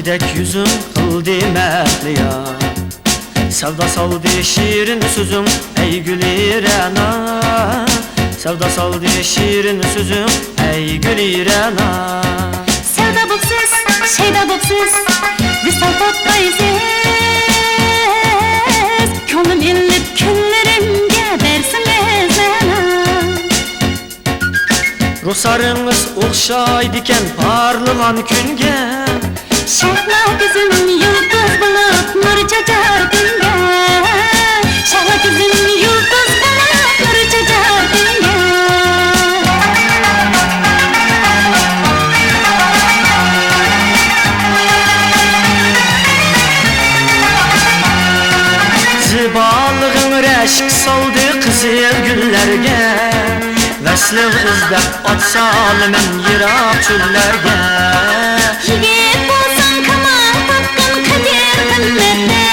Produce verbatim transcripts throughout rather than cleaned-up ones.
يۈزۈڭ قىلدى مەھلىيا، سەۋدا سالدى شېرىن سۆزۈڭ، ئەي گۈلى رەنا. سەۋدا سالدى شېرىن سۆزۈڭ، ئەي گۈلى رەنا. سەۋدا بوپسىز، شەيدا بوپسىز، ۋىسال تاپقايسىز. كۆڭلۈم ئىللىپ كۈنلىرىمگە بەرسىڭىز مەنا. رۇخسارىڭىز ئوخشايدىكەن پارلىغان كۈنگە. شەھلا كۆزۈم يۇلتۇز بولۇپ نۇر چاچار كۈنگە. شەھلا كۆزۈم يۇلتۇز بولۇپ نۇر چاچار كۈنگە. زىبالىقىڭ رەشك سالدى قىزىل گۈللەرگە. ۋەسلىڭ ئىزدەپ ئات سالىمەن يىراق چۆللەرگە. يىگىت بولساڭ كامال تاپقىن قەدىر-قىممەتتە.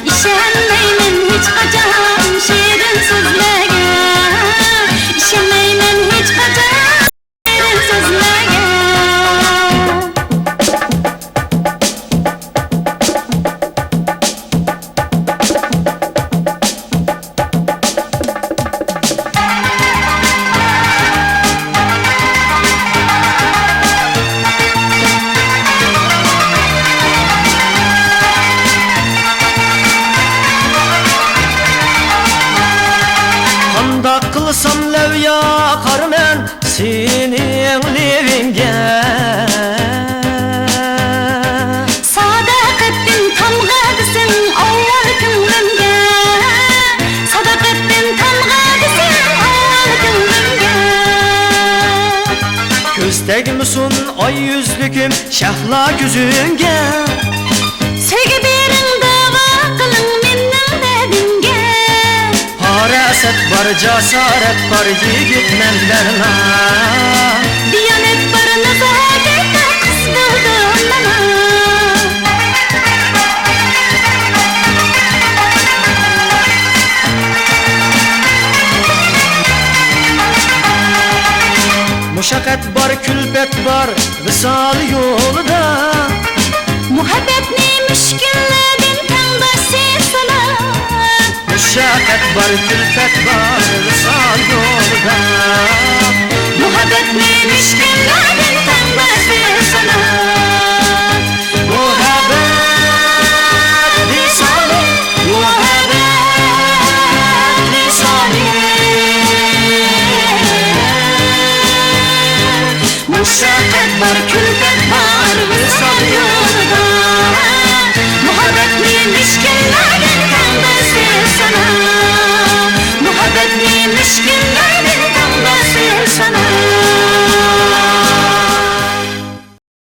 ئىشەنمەيمەن ھېچقاچان شېرىن سۆزلەرگە. ئىشەنمەيمەن ھېچقاچان شېرىن سۆزلەرگە. قانداق قىلسام لەۋ ياقارمەن سېنىڭ لېۋىڭگە. ساداقەتتىن تامغا دېسەڭ ئاۋۋال كۆڭلۈمگە. ساداقەتتىن تامغا دېسەڭ ئاۋۋال كۆڭلۈمگە. كۆز تەگمىسۇن ئاي يۈزلۈكۈم شەھلا كۆزۈڭگە. سۆيگۈ بېرىڭ داۋا قىلىڭ مېنىڭ دەردىمگە. پاراسەت بار، جاسارەت بار، يىگىتمەن دەرنا. دىيانەت بار، نازاكەت بار، قىز بولدۇم مانا. مۇشەققەت بار، كۈلپەت بار، ۋىسال يولىدا. مۇھەببەتنى مۈشكۈللەردىن تەڭداشسىز سانا. مۇشەققەت بار، كۈلپەت بار، ۋىسال يولىدا. مۇھەببەتنى مۈشكۈللەردىن تەڭداشسىز سانا. مۇھەببەت ۋىسالى، مۇھەببەت ۋىسالى. مۇشەققەت بار، كۈلپەت بار، ۋىسال يولىدا. مۇھەببەتنى مىسكىنلەرگە